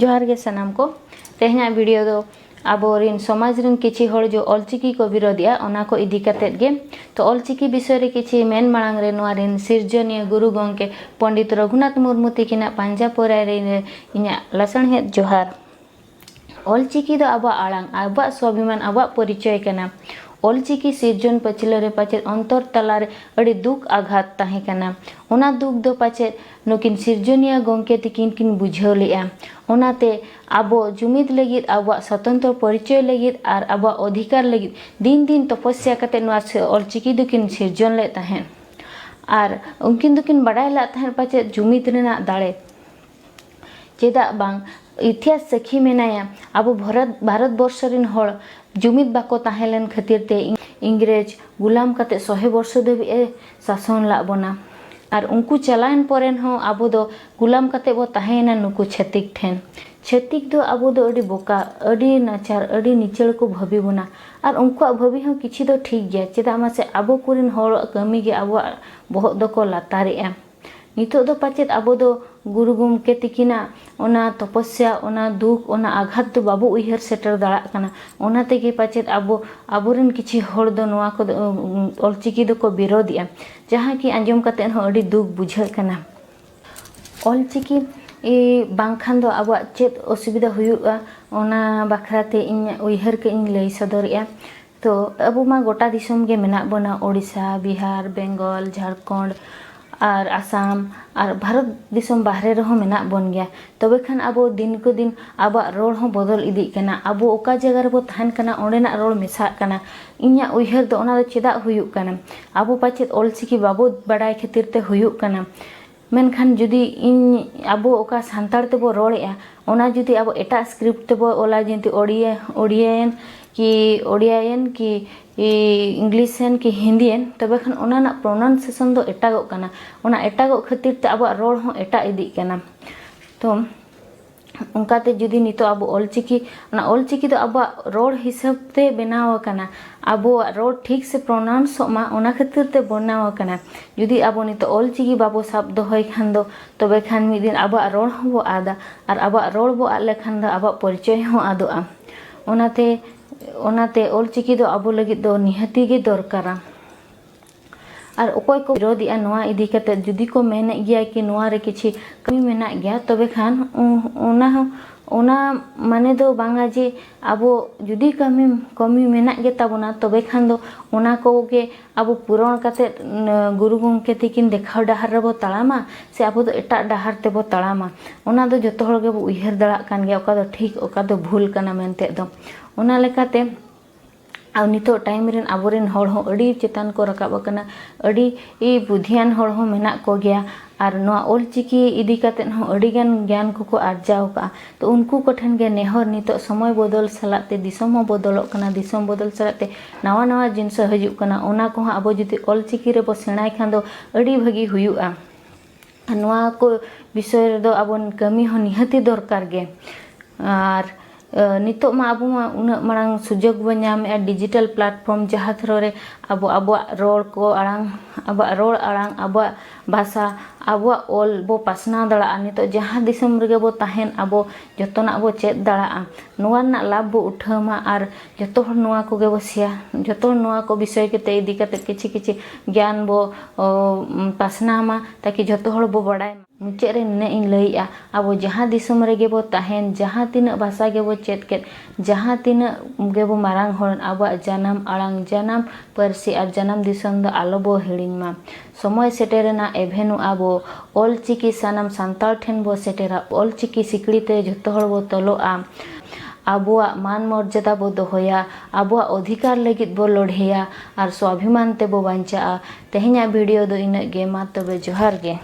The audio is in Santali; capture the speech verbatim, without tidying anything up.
ᱡᱚᱦᱟᱨ ᱜᱮ ᱥᱟᱱᱟᱢ ᱠᱚ᱾ ᱛᱮᱦᱮᱧᱟᱜ ᱵᱷᱤᱰᱤᱭᱳ ᱫᱚ ᱟᱵᱚᱨᱮᱱ ᱥᱚᱢᱟᱡᱽ ᱨᱮᱱ ᱠᱤᱪᱷᱤ ᱦᱚᱲ ᱡᱚ ᱚᱞᱪᱤᱠᱤ ᱠᱚ ᱵᱤᱨᱳᱫᱮᱜᱼᱟ, ᱚᱱᱟ ᱠᱚ ᱤᱫᱤ ᱠᱟᱛᱮᱫ ᱜᱮ᱾ ᱛᱚ ᱚᱞᱪᱤᱠᱤ ᱵᱤᱥᱚᱭ ᱨᱮ ᱠᱤᱪᱷᱤ ᱢᱮᱱ ᱢᱟᱲᱟᱝ ᱨᱮ ᱱᱚᱣᱟ ᱨᱮᱱ ᱥᱤᱨᱡᱚᱱᱤᱭᱟᱹ ᱜᱩᱨᱩ ᱜᱚᱢᱠᱮ ᱯᱚᱱᱰᱤᱛ ᱨᱚᱜᱷᱩᱱᱟᱛᱷ ᱢᱩᱨᱢᱩ ᱛᱤᱠᱤᱱᱟᱜ ᱯᱟᱸᱡᱟ ᱯᱚᱨᱟᱭ ᱨᱮ ᱤᱧᱟᱹᱜ ᱞᱟᱥᱟᱲᱦᱮᱫ ᱡᱚᱦᱟᱨ᱾ ᱚᱞᱪᱤᱠᱤ ᱫᱚ ᱟᱵᱚᱣᱟᱜ ᱟᱲᱟᱝ, ᱟᱵᱚᱣᱟᱜ ᱥᱣᱟᱵᱷᱤᱢᱟᱱ, ᱟᱵᱚᱣᱟᱜ ᱯᱚᱨᱤᱪᱚᱭ ᱠᱟᱱᱟ᱾ ᱚᱞᱪᱤᱠᱤ ᱥᱤᱨᱡᱚᱱ ᱯᱟᱹᱪᱷᱞᱟᱹ ᱨᱮ ᱯᱟᱪᱮᱫ ᱚᱱᱛᱚᱨ ᱛᱟᱞᱟᱨᱮ ᱟᱹᱰᱤ ᱫᱩᱠ ᱟᱜᱷᱟᱛ ᱛᱟᱦᱮᱸ ᱠᱟᱱᱟ᱾ ᱚᱱᱟ ᱫᱩᱠ ᱫᱚ ᱯᱟᱪᱮᱫ ᱱᱩᱠᱤᱱ ᱥᱤᱨᱡᱚᱱᱤᱭᱟᱹ ᱜᱚᱢᱠᱮ ᱛᱤᱠᱤᱱ ᱠᱤᱱ ᱵᱩᱡᱷᱟᱹᱣ ᱞᱮᱫᱼᱟ᱾ ᱚᱱᱟᱛᱮ ᱟᱵᱚ ᱡᱩᱢᱤᱫ ᱞᱟᱹᱜᱤᱫ, ᱟᱵᱚᱣᱟᱜ ᱥᱚᱛᱚᱱᱛᱨᱚ ᱯᱚᱨᱤᱪᱚᱭ ᱞᱟᱹᱜᱤᱫ ᱟᱨ ᱟᱵᱚᱣᱟᱜ ᱚᱫᱷᱤᱠᱟᱨ ᱞᱟᱹᱜᱤᱫ ᱫᱤᱱ ᱫᱤᱱ ᱛᱚᱯᱚᱥᱭᱟ ᱠᱟᱛᱮ ᱱᱚᱣᱟ ᱥᱮ-, ᱚᱞᱪᱤᱠᱤ ᱫᱚᱠᱤᱱ ᱥᱤᱨᱡᱚᱱ ᱞᱮᱫ ᱛᱟᱦᱮᱸᱫ᱾ ᱟᱨ ᱩᱱᱠᱤᱱ ᱫᱚᱠᱤᱱ ᱵᱟᱰᱟᱭ ᱞᱮᱫ ᱛᱟᱦᱮᱸᱫ ᱯᱟᱪᱮᱫ ᱡᱩᱢᱤᱫ ᱨᱮᱱᱟᱜ ᱫᱟᱲᱮ᱾ ᱪᱮᱫᱟᱜ ᱵᱟᱝ, ᱤᱛᱤᱦᱟᱥ ᱥᱟᱹᱠᱷᱤ ᱢᱮᱱᱟᱭᱟ, ᱟᱵᱚ ᱵᱷᱟᱨᱚᱛ, ᱵᱷᱟᱨᱚᱛ ᱵᱚᱨᱥᱚ ᱨᱮᱱ ᱦᱚᱲ ᱡᱩᱢᱤᱫ ᱵᱟᱠᱚ ᱛᱟᱦᱮᱸ ᱞᱮᱱ ᱠᱷᱟᱹᱛᱤᱨ ᱛᱮ ᱤᱝ-, ᱤᱝᱨᱮᱡᱽ ᱜᱩᱞᱟᱢ ᱠᱟᱛᱮ ᱥᱚᱦᱮ ᱵᱚᱨᱥᱚ ᱫᱷᱟᱹᱵᱤᱡ ᱮ ᱥᱟᱥᱚᱱ ᱞᱟᱜ ᱵᱚᱱᱟ᱾ ᱟᱨ ᱩᱱᱠᱩ ᱪᱟᱞᱟᱣᱮᱱ ᱯᱚᱨᱮᱱ ᱦᱚᱸ ᱟᱵᱚ ᱫᱚ ᱜᱩᱞᱟᱢ ᱠᱟᱛᱮ ᱵᱚ ᱛᱟᱦᱮᱸᱭᱮᱱᱟ ᱱᱩᱠᱩ ᱪᱷᱟᱹᱛᱤᱠ ᱴᱷᱮᱱ᱾ ᱪᱷᱟᱹᱛᱤᱠ ᱫᱚ ᱟᱵᱚ ᱫᱚ ᱟᱹᱰᱤ ᱵᱚᱠᱟ, ᱟᱹᱰᱤ ᱱᱟᱪᱟᱨ, ᱟᱹᱰᱤ ᱱᱤᱪᱟᱹᱲ ᱠᱚ ᱵᱷᱟᱹᱵᱤ ᱵᱚᱱᱟ᱾ ᱟᱨ ᱩᱱᱠᱩᱣᱟᱜ ᱵᱷᱟᱹᱵᱤ ᱦᱚᱸ ᱠᱤᱪᱷᱤ ᱫᱚ ᱴᱷᱤᱠ ᱜᱮᱭᱟ, ᱪᱮᱫᱟᱜ ᱢᱟᱥᱮ ᱟᱵᱚ ᱠᱚᱨᱮᱱ ᱦᱚᱲᱟᱜ ᱠᱟᱹᱢᱤ ᱜᱮ ᱟᱵᱚᱣᱟᱜ ᱵᱚᱦᱚᱜ ᱫᱚᱠᱚ ᱞᱟᱛᱟᱨᱮᱜᱼᱟ᱾ ᱱᱤᱛᱚᱜ ᱫᱚ ᱯᱟᱪᱮᱫ ᱟᱵᱚ ᱫᱚ ᱜᱩᱨᱩ ᱜᱚᱢᱠᱮ ᱛᱤᱠᱤᱱᱟᱜ ᱚᱱᱟ ᱛᱚᱯᱚᱥᱭᱟ, ᱚᱱᱟ ᱫᱩᱠ, ᱚᱱᱟ ᱟᱜᱷᱟᱛ ᱫᱚ ᱵᱟᱵᱚ ᱩᱭᱦᱟᱹᱨ ᱥᱮᱴᱮᱨ ᱫᱟᱲᱮᱭᱟᱜ ᱠᱟᱱᱟ᱾ ᱚᱱᱟ ᱛᱮᱜᱮ ᱯᱟᱪᱮᱫ ᱟᱵᱚ, ᱟᱵᱚᱨᱮᱱ ᱠᱤᱪᱷᱤ ᱦᱚᱲ ᱫᱚ ᱱᱚᱣᱟ ᱠᱚᱫᱚ, ᱩᱸ, ᱚᱞᱪᱤᱠᱤ ᱫᱚᱠᱚ ᱵᱤᱨᱳᱫᱮᱜᱼᱟ, ᱡᱟᱦᱟᱸ ᱠᱤ ᱟᱸᱡᱚᱢ ᱠᱟᱛᱮᱫ ᱦᱚᱸ ᱟᱹᱰᱤ ᱫᱩᱠ ᱵᱩᱡᱷᱟᱹᱜ ᱠᱟᱱᱟ᱾ ᱚᱞᱪᱤᱠᱤ, ᱮ, ᱵᱟᱝᱠᱷᱟᱱ ᱫᱚ ᱟᱵᱚᱣᱟᱜ ᱪᱮᱫ ᱚᱥᱩᱵᱤᱫᱷᱟ ᱦᱩᱭᱩᱜᱼᱟ, ᱚᱱᱟ ᱵᱟᱠᱷᱨᱟ ᱛᱮ ᱤᱧ ᱩᱭᱦᱟᱹᱨ ᱠᱟᱜ ᱤᱧ ᱞᱟᱹᱭ ᱥᱚᱫᱚᱨᱮᱜᱼᱟ᱾ ᱛᱚ ᱟᱵᱚ ᱢᱟ ᱜᱚᱴᱟ ᱫᱤᱥᱚᱢ ᱜᱮ ᱢᱮᱱᱟᱜ ᱵᱚᱱᱟ, ᱳᱰᱤᱥᱟ, ᱵᱤᱦᱟᱨ, ᱵᱮᱝᱜᱚᱞ, ᱡᱷᱟᱲᱠᱷᱚᱸᱰ ᱟᱨ ᱟᱥᱟᱢ ᱟᱨ ᱵᱷᱟᱨᱚᱛ ᱫᱤᱥᱚᱢ ᱵᱟᱦᱨᱮ ᱨᱮᱦᱚᱸ ᱢᱮᱱᱟᱜ ᱵᱚᱱ ᱜᱮᱭᱟ᱾ ᱛᱚᱵᱮ ᱠᱷᱟᱱ ᱟᱵᱚ ᱫᱤᱱ ᱠᱚ ᱫᱤᱱ ᱟᱵᱚᱣᱟᱜ ᱨᱚᱲ ᱦᱚᱸ ᱵᱚᱫᱚᱞ ᱤᱫᱤᱜ ᱠᱟᱱᱟ᱾ ᱟᱵᱚ ᱚᱠᱟ ᱡᱟᱭᱜᱟ ᱨᱮᱵᱚ ᱛᱟᱦᱮᱱ ᱠᱟᱱᱟ, ᱚᱸᱰᱮᱱᱟᱜ ᱨᱚᱲ ᱢᱮᱥᱟᱜ ᱠᱟᱱᱟ᱾ ᱤᱧᱟᱹᱜ ᱩᱭᱦᱟᱹᱨ ᱫᱚ ᱚᱱᱟ ᱫᱚ ᱪᱮᱫᱟᱜ ᱦᱩᱭᱩᱜ ᱠᱟᱱᱟ? ᱟᱵᱚ ᱯᱟᱪᱮᱫ ᱚᱞᱪᱤᱠᱤ ᱵᱟᱵᱚ ᱵᱟᱰᱟᱭ ᱠᱷᱟᱹᱛᱤᱨ ᱛᱮ ᱦᱩᱭᱩᱜ ᱠᱟᱱᱟ᱾ ᱢᱮᱱᱠᱷᱟᱱ ᱡᱩᱫᱤ ᱤᱧ, ᱟᱵᱚ ᱚᱠᱟ ᱥᱟᱱᱛᱟᱲ ᱛᱮᱵᱚ ᱨᱚᱲᱮᱜᱼᱟ, ᱚᱱᱟ ᱡᱩᱫᱤ ᱟᱵᱚ ᱮᱴᱟᱜ ᱥᱠᱨᱤᱯᱴ ᱛᱮᱵᱚ ᱚᱞᱟ, ᱡᱮᱢᱛᱤ ᱳᱰᱤᱭᱟ, ᱳᱰᱤᱭᱟᱭᱮᱱ ᱠᱤ, ᱳᱰᱤᱭᱟᱭᱮᱱ ᱠᱤ, ᱤ, ᱤᱝᱞᱤᱥ ᱮᱱ ᱠᱤ ᱦᱤᱱᱫᱤ ᱮᱱ, ᱛᱚᱵᱮ ᱠᱷᱟᱱ ᱚᱱᱟ ᱨᱮᱱᱟᱜ ᱯᱨᱚᱱᱟᱣᱩᱱᱥᱤᱭᱮᱥᱚᱱ ᱫᱚ ᱮᱴᱟᱜᱚᱜ ᱠᱟᱱᱟ᱾ ᱚᱱᱟ ᱮᱴᱟᱜᱚᱜ ᱠᱷᱟᱹᱛᱤᱨ ᱛᱮ ᱟᱵᱚᱣᱟᱜ ᱨᱚᱲ ᱦᱚᱸ ᱮᱴᱟᱜ ᱤᱫᱤᱜ ᱠᱟᱱᱟ᱾ ᱛᱚ ᱚᱱᱠᱟᱛᱮ ᱡᱩᱫᱤ ᱱᱤᱛᱚᱜ ᱟᱵᱚ ᱚᱞᱪᱤᱠᱤ, ᱚᱱᱟ ᱚᱞᱪᱤᱠᱤ ᱫᱚ ᱟᱵᱚᱣᱟᱜ ᱨᱚᱲ ᱦᱤᱥᱟᱹᱵ ᱛᱮ ᱵᱮᱱᱟᱣ ᱟᱠᱟᱱᱟ, ᱟᱵᱚᱣᱟᱜ ᱨᱚᱲ ᱴᱷᱤᱠ ᱥᱮ ᱯᱨᱚᱱᱟᱣᱩᱱᱥᱚᱜ ᱢᱟ, ᱚᱱᱟ ᱠᱷᱟᱹᱛᱤᱨ ᱛᱮ ᱵᱮᱱᱟᱣ ᱟᱠᱟᱱᱟ᱾ ᱡᱩᱫᱤ ᱟᱵᱚ ᱱᱤᱛᱚᱜ ᱚᱞᱪᱤᱠᱤ ᱵᱟᱵᱚ ᱥᱟᱵ ᱫᱚᱦᱚᱭ ᱠᱷᱟᱱ ᱫᱚ, ᱛᱚᱵᱮ ᱠᱷᱟᱱ ᱢᱤᱫ ᱫᱤᱱ ᱟᱵᱚᱣᱟᱜ ᱨᱚᱲ ᱦᱚᱸᱵᱚ ᱟᱫᱟ, ᱟᱨ ᱟᱵᱚᱣᱟᱜ ᱨᱚᱲ ᱵᱚ ᱟᱫ ᱞᱮᱠᱷᱟᱱ ᱫᱚ ᱟᱵᱚᱣᱟᱜ ᱯᱚᱨᱤᱪᱚᱭ ᱦᱚᱸ ᱟᱫᱚᱜᱼᱟ᱾ ᱚᱱᱟᱛᱮ, ᱚᱱᱟᱛᱮ ᱚᱞᱪᱤᱠᱤ ᱫᱚ ᱟᱵᱚ ᱞᱟᱹᱜᱤᱫ ᱫᱚ ᱱᱤᱦᱟᱹᱛᱤ ᱜᱮ ᱫᱚᱨᱠᱟᱨᱟ᱾ ᱟᱨ ᱚᱠᱚᱭ ᱠᱚ ᱵᱤᱨᱳᱫᱮᱜᱼᱟ ᱱᱚᱣᱟ ᱤᱫᱤ ᱠᱟᱛᱮ, ᱡᱩᱫᱤ ᱠᱚ ᱢᱮᱱᱮᱫ ᱜᱮᱭᱟ ᱠᱤ ᱱᱚᱣᱟ ᱨᱮ ᱠᱤᱪᱷᱤ ᱠᱟᱹᱢᱤ ᱢᱮᱱᱟᱜ ᱜᱮᱭᱟ, ᱛᱚᱵᱮ ᱠᱷᱟᱱ ᱩ-, ᱚᱱᱟ ᱦᱚᱸ, ᱚᱱᱟ ᱢᱟᱱᱮ ᱫᱚ ᱵᱟᱝᱟ ᱡᱮ ᱟᱵᱚ ᱡᱩᱫᱤ ᱠᱟᱹᱢᱤ, ᱠᱟᱹᱢᱤ ᱢᱮᱱᱟᱜ ᱜᱮ ᱛᱟᱵᱚᱱᱟ, ᱛᱚᱵᱮ ᱠᱷᱟᱱ ᱫᱚ ᱚᱱᱟ ᱠᱚᱜᱮ ᱟᱵᱚ ᱯᱩᱨᱚᱱ ᱠᱟᱛᱮ, ᱱ-, ᱜᱩᱨᱩ ᱜᱚᱢᱠᱮ ᱛᱤᱠᱤᱱ ᱫᱮᱠᱷᱟᱣ ᱰᱟᱦᱟᱨ ᱨᱮᱵᱚ ᱛᱟᱲᱟᱢᱟ ᱥᱮ ᱟᱵᱚ ᱫᱚ ᱮᱴᱟᱜ ᱰᱟᱦᱟᱨ ᱛᱮᱵᱚ ᱛᱟᱲᱟᱢᱟ, ᱚᱱᱟ ᱫᱚ ᱡᱚᱛᱚ ᱦᱚᱲ ᱜᱮᱵᱚ ᱩᱭᱦᱟᱹᱨ ᱫᱟᱲᱮᱭᱟᱜ ᱠᱟᱱ ᱜᱮᱭᱟ, ᱚᱠᱟ ᱫᱚ ᱴᱷᱤᱠ, ᱚᱠᱟ ᱫᱚ ᱵᱷᱩᱞ ᱠᱟᱱᱟ ᱢᱮᱱᱛᱮ ᱫᱚ᱾ ᱚᱱᱟ ᱞᱮᱠᱟᱛᱮ ᱟᱨ ᱱᱤᱛᱚᱜ ᱴᱟᱭᱤᱢ ᱨᱮᱱ ᱟᱵᱚᱨᱮᱱ ᱦᱚᱲ ᱦᱚᱸ ᱟᱹᱰᱤ ᱪᱮᱛᱟᱱ ᱠᱚ ᱨᱟᱠᱟᱵ ᱟᱠᱟᱱᱟ, ᱟᱹᱰᱤ ᱵᱩᱫᱷᱤᱭᱟᱱ ᱦᱚᱲ ᱦᱚᱸ ᱢᱮᱱᱟᱜ ᱠᱚᱜᱮᱭᱟ, ᱟᱨ ᱱᱚᱣᱟ ᱚᱞᱪᱤᱠᱤ ᱤᱫᱤ ᱠᱟᱛᱮᱫ ᱦᱚᱸ ᱟᱹᱰᱤᱜᱟᱱ ᱜᱮᱭᱟᱱ ᱠᱚᱠᱚ ᱟᱨᱡᱟᱣ ᱟᱠᱟᱫᱼᱟ᱾ ᱛᱚ ᱩᱱᱠᱩ ᱠᱚᱴᱷᱮᱱ ᱜᱮ ᱱᱮᱦᱚᱨ, ᱱᱤᱛᱚᱜ ᱥᱚᱢᱚᱭ ᱵᱚᱫᱚᱞ ᱥᱟᱞᱟᱜ ᱛᱮ ᱫᱤᱥᱚᱢ ᱦᱚᱸ ᱵᱚᱫᱚᱞᱚᱜ ᱠᱟᱱᱟ, ᱫᱤᱥᱚᱢ ᱵᱚᱫᱚᱞ ᱥᱟᱞᱟᱜ ᱛᱮ ᱱᱟᱣᱟ ᱱᱟᱣᱟ ᱡᱤᱱᱤᱥ ᱦᱤᱡᱩᱜ ᱠᱟᱱᱟ, ᱚᱱᱟ ᱠᱚᱦᱚᱸ ᱟᱵᱚ ᱡᱩᱫᱤ ᱚᱞᱪᱤᱠᱤ ᱨᱮᱵᱚ ᱥᱮᱬᱟᱭ ᱠᱷᱟᱱ ᱫᱚ ᱟᱹᱰᱤ ᱵᱷᱟᱹᱜᱤ ᱦᱩᱭᱩᱜᱼᱟ᱾ ᱱᱚᱣᱟ ᱠᱚ ᱵᱤᱥᱚᱭ ᱨᱮᱫᱚ ᱟᱵᱚ ᱠᱟᱹᱢᱤ ᱦᱚᱸ ᱱᱤᱦᱟᱹᱛᱤ ᱫᱚᱨᱠᱟᱨ ᱜᱮ᱾ ᱟᱨ, ᱮ, ᱱᱤᱛᱚᱜ ᱢᱟ ᱟᱵᱚ ᱢᱟ ᱩᱱᱟᱹᱜ ᱢᱟᱨᱟᱝ ᱥᱩᱡᱳᱜᱽ ᱵᱚᱱ ᱧᱟᱢᱮᱫᱼᱟ, digital platform, ᱡᱟᱦᱟᱸ through ᱨᱮ ᱟᱵᱚ ᱟᱵᱚᱣᱟᱜ ᱨᱚᱲ ᱠᱚ ᱟᱲᱟᱝ, ᱟᱵᱚᱣᱟᱜ ᱨᱚᱲ ᱟᱲᱟᱝ, ᱟᱵᱚᱣᱟᱜ ᱵᱷᱟᱥᱟ, ᱟᱵᱚᱣᱟᱜ ᱚᱞ ᱵᱚ ᱯᱟᱥᱱᱟᱣ ᱫᱟᱲᱮᱭᱟᱜᱼᱟ᱾ ᱱᱤᱛᱚᱜ ᱡᱟᱦᱟᱸ ᱫᱤᱥᱚᱢ ᱨᱮᱜᱮ ᱵᱚ ᱛᱟᱦᱮᱱ, ᱟᱵᱚ ᱡᱚᱛᱚᱱᱟᱜ ᱵᱚ ᱪᱮᱫ ᱫᱟᱲᱮᱭᱟᱜᱼᱟ᱾ ᱱᱚᱣᱟ ᱨᱮᱱᱟᱜ ᱞᱟᱵᱷ ᱵᱚ ᱩᱴᱷᱟᱹᱣ ᱢᱟ ᱟᱨ ᱡᱚᱛᱚ ᱦᱚᱲ ᱱᱚᱣᱟ ᱠᱚᱜᱮ ᱵᱚ ᱥᱮᱭᱟ, ᱡᱚᱛᱚ ᱦᱚᱲ ᱱᱚᱣᱟ ᱠᱚ ᱵᱤᱥᱚᱭ ᱠᱟᱛᱮ ᱤᱫᱤ ᱠᱟᱛᱮ ᱠᱤᱪᱷᱤ ᱠᱤᱪᱷᱤ ᱜᱮᱭᱟᱱ ᱵᱚ, ᱚ, ᱯᱟᱥᱱᱟᱣ ᱢᱟ, ᱛᱟᱠᱤ ᱡᱚᱛᱚ ᱦᱚᱲ ᱵᱚ ᱵᱟᱲᱟᱭ ᱢᱟ᱾ ᱢᱩᱪᱟᱹᱫ ᱨᱮ ᱱᱤᱱᱟᱹᱜ ᱤᱧ ᱞᱟᱹᱭᱮᱜᱼᱟ, ᱟᱵᱚ ᱡᱟᱦᱟᱸ ᱫᱤᱥᱚᱢ ᱨᱮᱜᱮ ᱵᱚ ᱛᱟᱦᱮᱱ, ᱡᱟᱦᱟᱸ ᱛᱤᱱᱟᱹᱜ ᱵᱷᱟᱥᱟ ᱜᱮᱵᱚ ᱪᱮᱫ ᱠᱮᱫ, ᱡᱟᱦᱟᱸ ᱛᱤᱱᱟᱹᱜ ᱜᱮᱵᱚ ᱢᱟᱨᱟᱝ ᱦᱚᱲ, ᱟᱵᱚᱣᱟᱜ ᱡᱟᱱᱟᱢ ᱟᱲᱟᱝ, ᱡᱟᱱᱟᱢ ᱯᱟᱹᱨᱥᱤ ᱟᱨ ᱡᱟᱱᱟᱢ ᱫᱤᱥᱚᱢ ᱫᱚ ᱟᱞᱚ ᱵᱚ ᱦᱤᱲᱤᱧ ᱢᱟ᱾ ᱥᱚᱢᱚᱭ ᱥᱮᱴᱮᱨᱮᱱᱟ, ᱮᱵᱷᱮᱱᱩ ᱟᱵᱚ ᱚᱞᱪᱤᱠᱤ ᱥᱟᱱᱟᱢ ᱥᱟᱱᱛᱟᱲ ᱴᱷᱮᱱ ᱵᱚ ᱥᱮᱴᱮᱨᱟ᱾ ᱚᱞᱪᱤᱠᱤ ᱥᱤᱠᱲᱤ ᱛᱮ ᱡᱚᱛᱚ ᱦᱚᱲ ᱵᱚ ᱛᱚᱞᱚᱜᱼᱟ᱾ ᱟᱵᱚᱣᱟᱜ ᱢᱟᱱ ᱢᱚᱨᱡᱟᱫᱟ ᱵᱚ ᱫᱚᱦᱚᱭᱟ, ᱟᱵᱚᱣᱟᱜ ᱚᱫᱷᱤᱠᱟᱨ ᱞᱟᱹᱜᱤᱫ ᱵᱚ ᱞᱟᱹᱲᱦᱟᱹᱭᱟ ᱟᱨ ᱥᱣᱟᱵᱷᱤᱢᱟᱱ ᱛᱮᱵᱚ ᱵᱟᱧᱪᱟᱜᱼᱟ᱾ ᱛᱮᱦᱮᱧᱟᱜ video ᱫᱚ ᱤᱱᱟᱹᱜ ᱜᱮ᱾ ᱢᱟ ᱛᱚᱵᱮ, ᱡᱚᱦᱟᱨ ᱜᱮ᱾